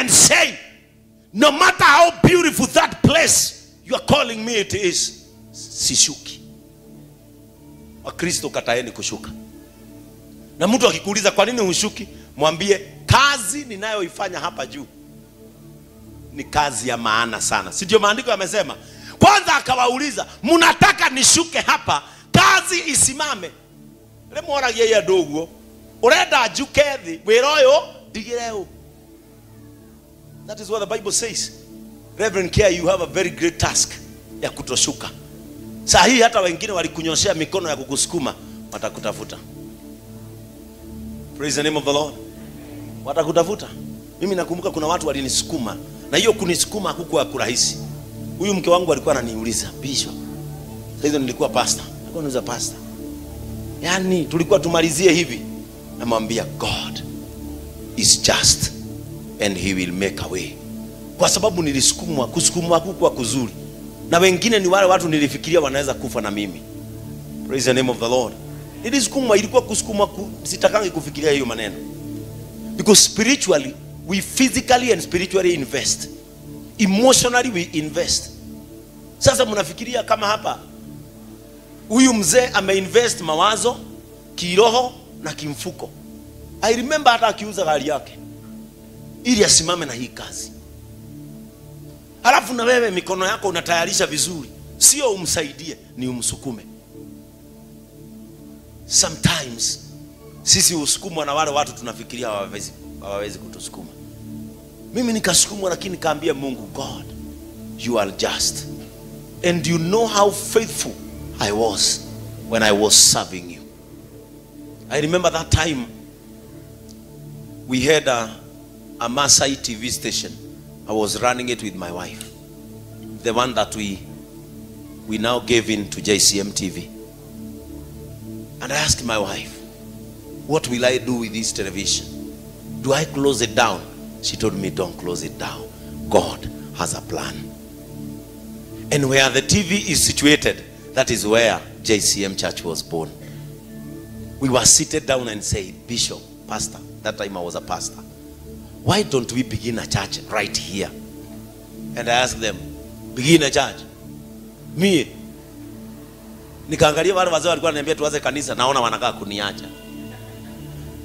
And say, no matter how beautiful that place you are calling me it is, sishuki. Wakristo, kataeni kushuka. Na mtu akikuuliza kwa nini hushuki, mwambie kazi ninayoifanya hapa juu ni kazi ya maana sana. Si ndio maandiko yamesema? Kwanza akawauliza, mnataka nishuke hapa kazi isimame? Rimworagia ya nduguo, urenda njuke thi wira uyu ndigire u. That is what the Bible says. Reverend Care, you have a very great task ya kutoshuka. Saa hii hata wengine walikunyoshea mikono ya kukusukuma, watakutafuta. Praise the name of the Lord. Watakutafuta. Mimi nakumbuka kuna watu walinisukuma, na hiyo kunisukuma hakukuwa kurahisi. Huyu mke wangu alikuwa ananiuliza, Bishop. Sasa hizo nilikuwa pastor. Alikuwa ananiuliza, pastor, yaani tulikuwa tumalizie hivi. Namwambia God is just and he will make a way. Kwa sababu nilisukumwa, kusukumwa hakukuwa kuzuri. Na wengine ni wale watu nilifikiria wanaweza kufa na mimi. Praise the name of the Lord. Nilisukumwa, ilikuwa kusukumwa, sitakangi kufikiria hiyo maneno. Because spiritually, we physically and spiritually invest. Emotionally we invest. Sasa mnafikiria kama hapa, huyu mzee ameinvest mawazo, kiroho na kimfuko. I remember hata akiuza gari yake ili asimame na hii kazi. Halafu na wewe mikono yako unatayarisha vizuri, sio umsaidie, ni umsukume. Sometimes sisi usukumwa na wale watu tunafikiria hawawezi kutusukuma. Mimi nikasukumwa, lakini nikaambia Mungu, God, you are just. And you know how faithful I was when I was serving you. I remember that time we had a Masai TV station. I was running it with my wife. The one that we now gave in to JCM TV. And I asked my wife, what will I do with this television? Do I close it down? She told me, don't close it down. God has a plan. And where the TV is situated, that is where JCM Church was born. We were seated down and said, Bishop, Pastor, that time I was a pastor, why don't we begin a church right here? And I asked them, begin a church? Me? Nikaangalia wale wazee walikuwa wananiambia tuanze kanisa, naona wanakaa kuniacha.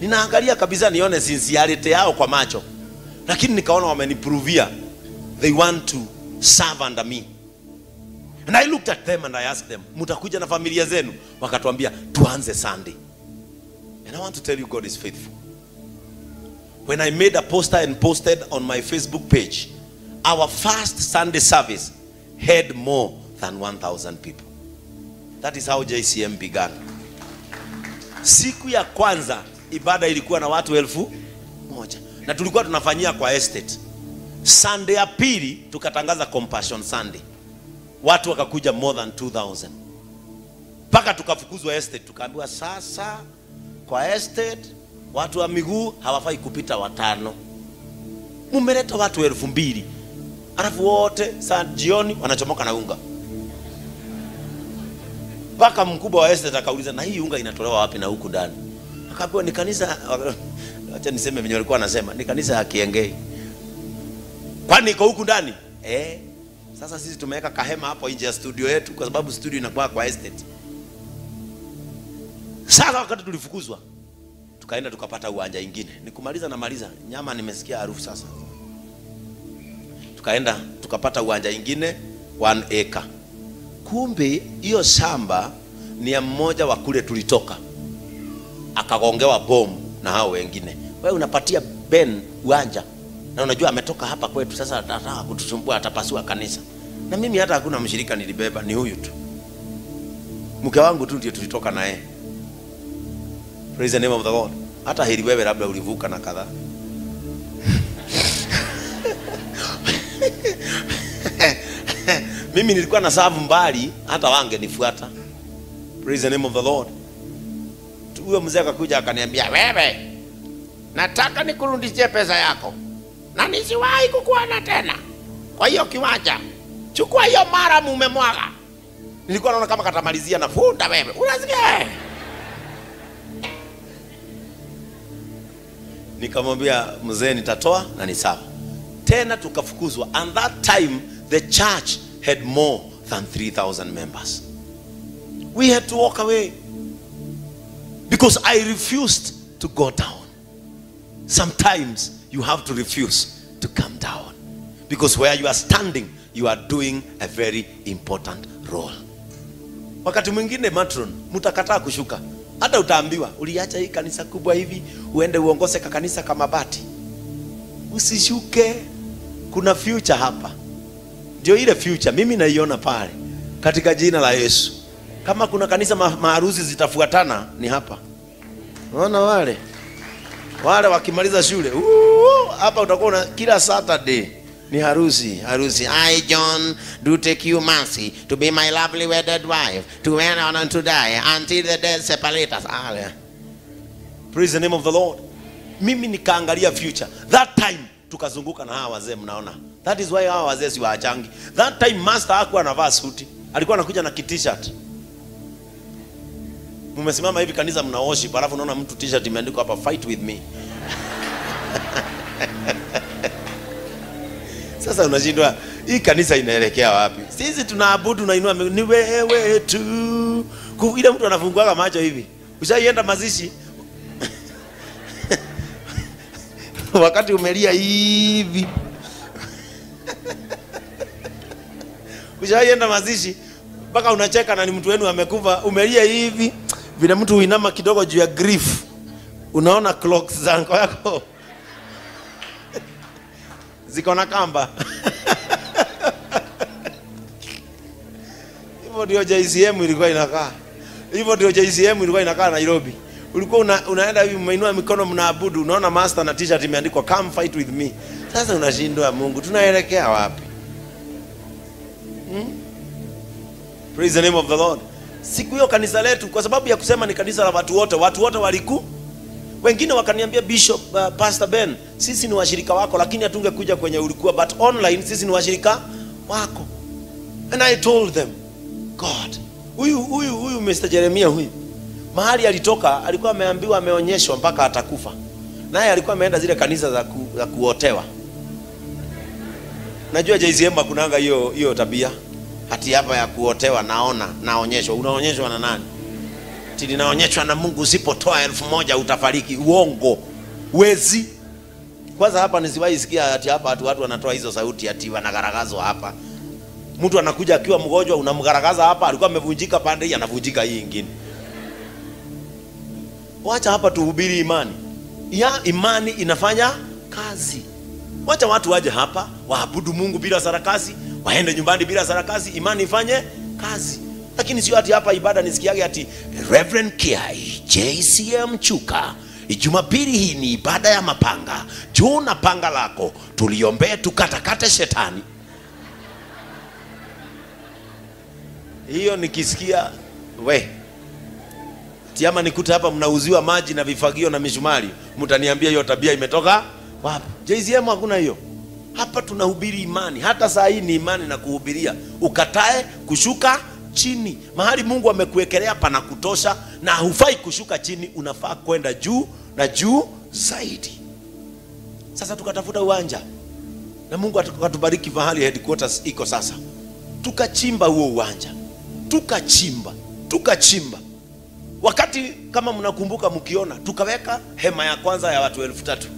Ninaangalia kabisa nione sincerity yao kwa macho. Lakini nikaona wameniprovia. They want to serve under me. And I looked at them and I asked them, mtakuja na familia zenu? Wakatuambia tuanze Sunday. And I want to tell you, God is faithful. When I made a poster and posted on my Facebook page, our first Sunday service had more than 1,000 people. That is how JCM began. Siku ya kwanza ibada ilikuwa na watu 1,000. Na tulikuwa tunafanyia kwa estate. Sunday ya pili tukatangaza Compassion Sunday. Watu wakakuja more than 2,000. Paka tukafukuzwa estate, tukaambiwa sasa kwa estate watu wa miguu hawafai kupita 5. Mumeleta watu 2,000. Alafu wote saa jioni wanachomoka na unga. Paka mkubwa wa estate akauliza, na hii unga inatolewa wapi na huku ndani? Akaambiwa ni kanisa, acha niseme venye walikuwa wanasema, ni kanisa ya Kiengei. Kwani iko huku ndani? Sasa sisi tumeweka kahema hapo nje ya studio yetu kwa sababu studio inakuwa kwa estate. Sasa wakati tulifukuzwa, tukaenda tukapata uwanja ingine. Nikumaliza na maliza, nyama nimesikia harufu sasa. Tukaenda tukapata uwanja ingine 1 acre. Kumbe hiyo shamba ni ya mmoja wa kule tulitoka. Akagongewa bomu na hao wengine. Wewe unapatia Ben uwanja na unajua ametoka hapa kwetu, sasa atataka kutusumbua, atapasua kanisa. Na mimi hata hakuna mshirika nilibeba, ni huyu tu. Mke wangu tu ndiye tulitoka naye. Praise the name of the Lord. Hata heri wewe labda ulivuka na kadhaa. Mimi nilikuwa na savu mbali, hata wangenifuata. Praise the name of the Lord. Huyo mzee akakuja akaniambia, wewe nataka nikurudishie pesa yako na nisiwahi kukuona tena. Kwa hiyo kiwanja, chukua hiyo mara mumemwaga. Nilikuwa naona kama katamalizia na funda wewe. Unasikia? Nikamwambia mzee nitatoa na ni sawa. Tena tukafukuzwa. And that time the church had more than 3,000 members. We had to walk away because I refused to go down. Sometimes you have to refuse to come down, because where you are standing, you are doing a very important role. Wakati mwingine matron, mtakataa kushuka. Hata utaambiwa, uliacha hii kanisa kubwa hivi, uende uongoze kanisa kama bati. Usishuke. Kuna future hapa. Ndio ile future mimi naiona pale katika jina la Yesu. Kama kuna kanisa maharusi zitafuatana ni hapa. Unaona wale wakimaliza shule, hapa utakuwa na kila Saturday ni harusi, harusi. I, John, do take you, Mercy, to be my lovely wedded wife, to wed on and to die until the death separate us. Praise the name of the Lord. Mimi nikaangalia future. That time tukazunguka na hawa wazee, mnaona. That is why hawa wazee si waachangi. That time master hakuwa anavaa suti. Alikuwa anakuja na t-shirt. Mmesimama hivi kanisa mna worship, alafu unaona mtu t-shirt imeandikwa hapa, fight with me. Sasa unashindwa hii kanisa inaelekea wapi? Sisi tunaabudu na inua ni wewe tu. Ile mtu anafunguaga macho hivi. Ushaienda mazishi? Wakati umelia hivi. Ushaienda mazishi mpaka unacheka na ni mtu wenu amekufa, umelia hivi. Vile mtu uinama kidogo juu ya grief, unaona clocks zangu yako ziko na kamba. Hivyo ndio JCM ilikuwa inakaa. Hivyo ndio JCM ilikuwa inakaa Nairobi. Ulikuwa unaenda hivi, umeinua mikono mnaabudu, unaona master na t-shirt imeandikwa come fight with me. Sasa unashindwa, Mungu tunaelekea wapi? Praise the name of the Lord. Siku hiyo kanisa letu, kwa sababu ya kusema ni kanisa la watu wote, watu wote waliku. Wengine wakaniambia, Bishop, Pastor Ben, sisi ni washirika wako, lakini hatungekuja kwenye ulikuwa, but online sisi ni washirika wako. And I told them, God, huyu Mr. Jeremiah huyu, mahali alitoka alikuwa ameambiwa, ameonyeshwa mpaka atakufa. Naye alikuwa ameenda zile kanisa za kuotewa. Najua JCM hakunanga hiyo tabia. Hati hapa ya kuotewa, naona, naonyeshwa. Unaonyeshwa na nani? Ati naonyeshwa na Mungu, usipotoa 1000 utafariki. Uongo. Wezi. Kwanza hapa nisiwahi sikia ati hapa watu wanatoa hizo sauti ati wanagaragazwa hapa. Mtu anakuja akiwa mgonjwa unamgaragaza hapa, alikuwa amevunjika pande hii anavunjika hii nyingine. Wacha hapa tuhubiri imani. Ya imani inafanya kazi. Wacha watu waje hapa waabudu Mungu bila sarakasi, waende nyumbani bila sarakasi, imani ifanye kazi. Lakini sio ati hapa ibada nisikiage ati Reverend Kiai JCM Chuka, Jumapili hii ni ibada ya mapanga. Juu na panga lako tuliombee tukatakate shetani. Hiyo nikisikia we tiama nikuta hapa mnauziwa maji na vifagio na mishumari, mtaniambia hiyo tabia imetoka wapi? JCM hakuna hiyo. Hapa tunahubiri imani. Hata saa hii ni imani na kuhubiria. Ukatae kushuka chini. Mahali Mungu amekuwekelea pana kutosha na hufai kushuka chini, unafaa kwenda juu na juu zaidi. Sasa tukatafuta uwanja na Mungu akatubariki mahali headquarters iko sasa. Tukachimba huo uwanja. Tukachimba. Wakati kama mnakumbuka mkiona, tukaweka hema ya kwanza ya watu 3,000.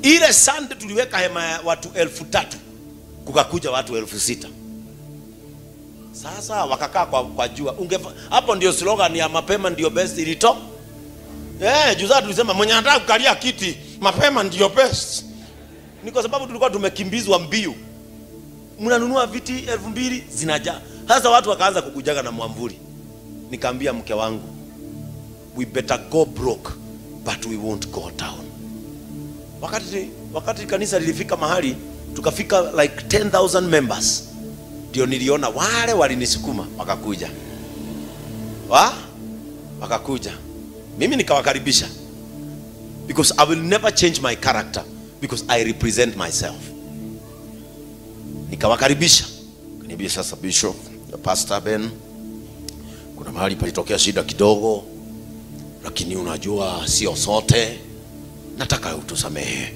Ile Sunday tuliweka hema ya watu 3,000. Kukakuja watu 6,000. Sasa wakakaa kwa jua. Hapo ndio slogan ya mapema ndio best ilito. Juzi tulisema mwenye anataka kukalia kiti mapema ndio best. Ni kwa sababu tulikuwa tumekimbizwa mbio. Mnanunua viti 2,000 zinajaa. Sasa watu wakaanza kukujaga na mwamvuli. Nikaambia mke wangu, we better go broke but we won't go down. Wakati kanisa lilifika mahali tukafika like 10,000 members, ndio niliona wale walinisukuma wakakuja. Wakakuja. Mimi nikawakaribisha. Because I will never change my character because I represent myself. Nikawakaribisha. Kaniambia sasa Bishop, Pastor Ben, kuna mahali palitokea shida kidogo, lakini unajua sio sote, nataka utusamehe.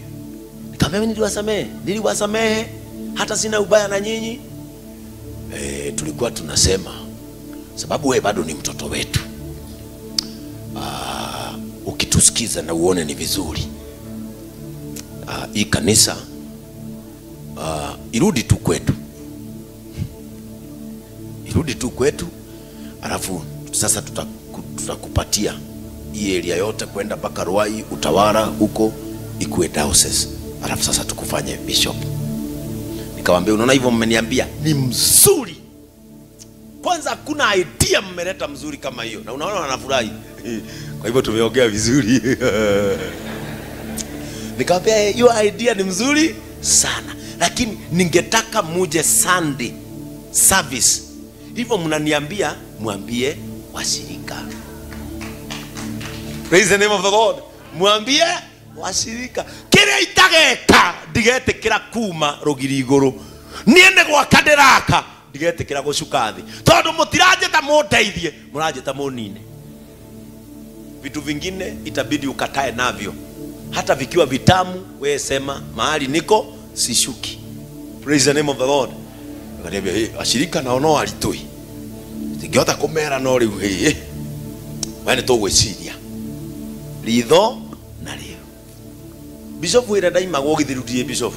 Nikamwambia niliwasamehe, niliwasamehe, hata sina ubaya na nyinyi. Tulikuwa tunasema sababu wewe bado ni mtoto wetu. Ukitusikiza na uone ni vizuri. Hii kanisa irudi tu kwetu. Irudi tu kwetu. Alafu sasa tutakupatia hii area yote kwenda mpaka Ruai, Utawala huko ikuwe diocese. Alafu sasa tukufanye bishop. Nikamwambia unaona hivyo mmeniambia ni mzuri. Kwanza hakuna idea mmeleta mzuri kama hiyo. Na unaona wanafurahi. Kwa hivyo tumeongea vizuri. Nikamwambia hiyo idea ni mzuri sana. Lakini ningetaka muje Sunday service. Hivyo mnaniambia mwambie washirika. Praise the name of the Lord. Mwambie washirika. Kile itageka ndigetikira kuma rugiri iguru. Niende gwaka ndiraka ndigetikira gucuka thi. Tondu mutiranjita mundeithie, muranjita munine. Vitu vingine itabidi ukatae navyo. Hata vikiwa vitamu, wewe sema mahali niko sishuki. Praise the name of the Lord. Akaniambia hey, washirika naona alitoi. Singehota kumera no riu hey. Wewe nitugwiciria. Ritho na riu. Bishop wira ndaimagwo githirutie bishop.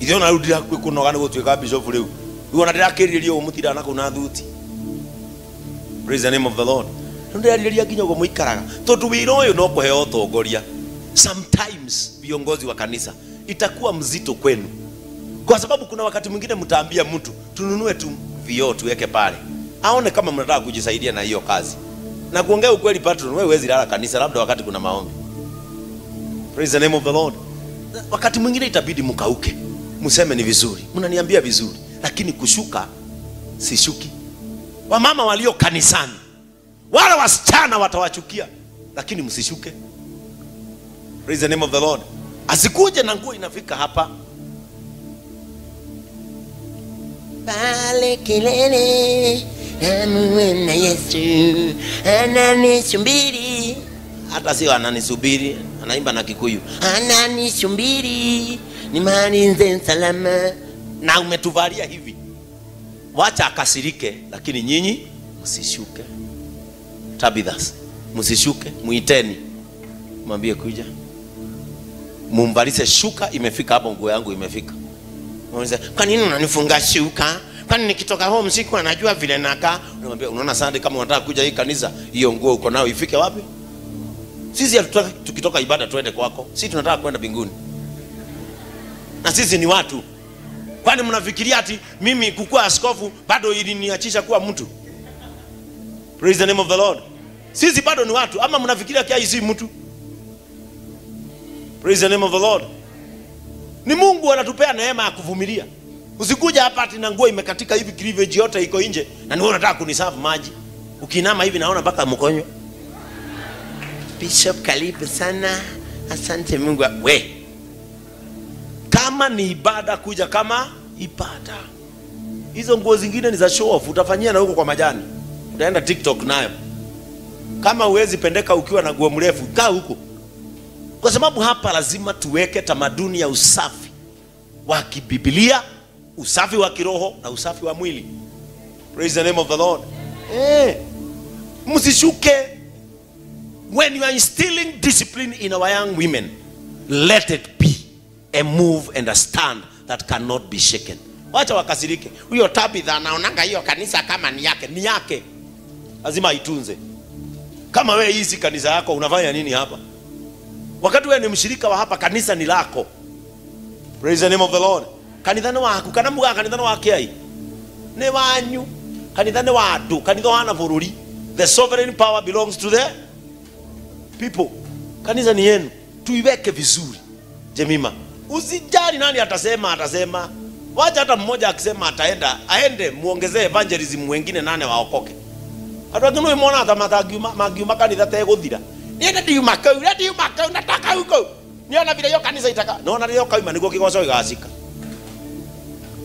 Ithe ona riu ndirakuĩ kunoga nĩ gũtuĩka bishop riu. Riu ona ndirakĩrĩria ũguo mũtirana kũu na thuti. Praise the name of the Lord. Rĩu ndĩrarĩrĩria nginya ũguo mũikaraga. Tondũ wĩra ũyũ no kũheo ũtongoria. Sometimes viongozi wa kanisa itakuwa mzito kwenu. Kwa sababu kuna wakati mwingine mtaambia mtu tununue tu vioo tuweke pale. Aone kama mnataka kujisaidia na hiyo kazi. Na kuongea ukweli patron, wewe huwezi lala kanisa labda wakati kuna maombi. Praise the name of the Lord. Wakati mwingine itabidi mkauke. Mseme ni vizuri. Mnaniambia vizuri, lakini kushuka sishuki. Wamama walio kanisani, wale wasichana watawachukia, lakini msishuke. Praise the name of the Lord. Asikuje na nguo inafika hapa. Pale kilele namuona Yesu ananisubiri. Hata sio ananisubiri, anaimba na Kikuyu. Ananisubiri nimalize salama. Na umetuvalia hivi. Wacha akasirike, lakini nyinyi msishuke. Tabithas, msishuke, muiteni. Mwambie kuja. Mumvalishe shuka, imefika hapo, nguo yangu imefika. Muulize, kwa nini unanifunga shuka? Kwani nikitoka home siku anajua vile nakaa? Unamwambia unaona Sunday kama unataka kuja hii kanisa, hiyo nguo uko nayo ifike wapi? Sisi hatutaki tukitoka ibada tuende kwako. Sisi tunataka kwenda mbinguni. Na sisi ni watu. Kwani mnafikiria ati mimi kukua askofu bado iliniachisha kuwa mtu? Praise the name of the Lord. Sisi bado ni watu. Ama mnafikiria kia si mtu? Praise the name of the Lord. Ni Mungu anatupea neema ya kuvumilia. Usikuja hapa ati na nguo imekatika hivi, cleavage yote iko nje, na ni wewe unataka kuniserve maji. Ukinama hivi naona mpaka mkonyo. Bishop karibu sana. Asante Mungu. We. Kama ni ibada kuja kama ibada. Hizo nguo zingine ni za show off, utafanyia na huko kwa majani. Utaenda TikTok nayo. Kama huwezi pendeka ukiwa na nguo mrefu, kaa huko. Kwa sababu hapa lazima tuweke tamaduni ya usafi wa kibiblia, usafi wa kiroho na usafi wa mwili. Praise the name of the Lord. Msishuke. When you are instilling discipline in our young women, let it be a move and a stand that cannot be shaken. Wacha wakasirike. Huyo Tabitha anaonanga hiyo kanisa kama ni yake, ni yake. Lazima aitunze. Kama wewe hii si kanisa yako, unafanya nini hapa? Wakati wewe ni mshirika wa hapa, kanisa ni lako. Praise the name of the Lord. Kanitha ni waku, kana muga kanitha ni wake ai. Ni wanyu. Kanitha ni wa andu, kanitha wana bururi. The sovereign power belongs to the people. Kanisa ni yenu. Tuiweke vizuri. Jemima, usijali nani atasema, atasema. Wacha hata mmoja akisema ataenda, aende muongezee evangelism wengine 8 waokoke. Watu wengine umeona hata magiuma kanitha teguthira. Niende ndiuma kau, ndiuma kau, nataka huko. Niona vile hiyo kanisa itaka. Naona leo kauma niguo kigoco gigacika.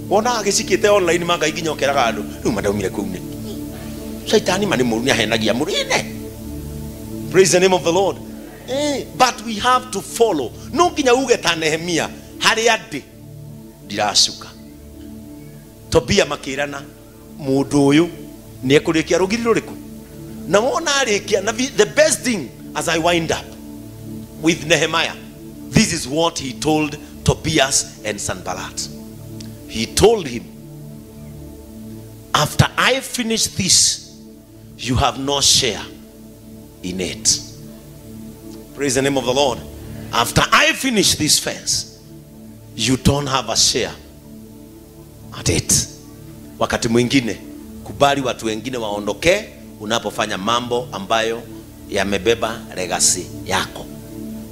Wona agicikite online manga ikinyokeraga andu. Riu mandaumire kuu ni. Shaitani mani mũru nĩahenagia mũru ine. Praise the name of the Lord. But we have to follow. No nginya uge ta Nehemia, Harĩa ndĩ ndiracuka. Tobia makĩrana mũndũ ũyũ nĩ ekũrĩkia rũgiri rũrĩkũ? Na wona arĩkia, na the best thing as I wind up with Nehemiah, this is what he told Tobias and Sanballat. He told him, after I finish this, you have no share in it. Praise the name of the Lord. After I finish this fence, you don't have a share at it. Wakati mwingine, kubali watu wengine waondoke unapofanya mambo ambayo yamebeba legacy yako.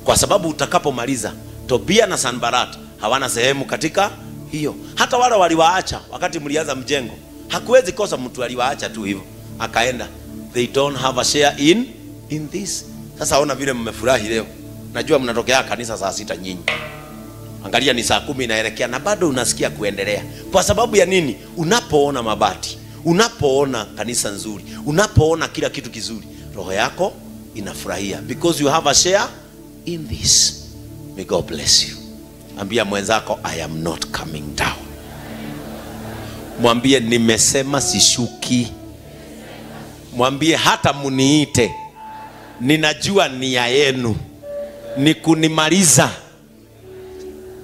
Kwa sababu utakapomaliza, Tobia na Sanballat hawana sehemu katika hiyo. Hata wale waliwaacha wakati mlianza mjengo, hakuwezi kosa mtu aliwaacha tu hivyo akaenda. They don't have a share in this. Sasa ona vile mmefurahi leo. Najua mnatokea kanisa saa 6 nyinyi. Angalia ni saa 10 inaelekea na bado unasikia kuendelea. Kwa sababu ya nini? Unapoona mabati, unapoona kanisa nzuri, unapoona kila kitu kizuri, roho yako inafurahia because you have a share in this. May God bless you. Ambia mwenzako, I am not coming down. Mwambie nimesema sishuki. Mwambie hata muniite, ninajua nia yenu ni kunimaliza.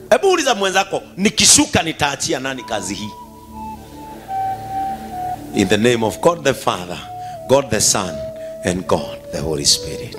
Hebu uliza mwenzako, nikishuka nitaachia nani kazi hii? In the name of God the Father, God the Son, and God the Holy Spirit.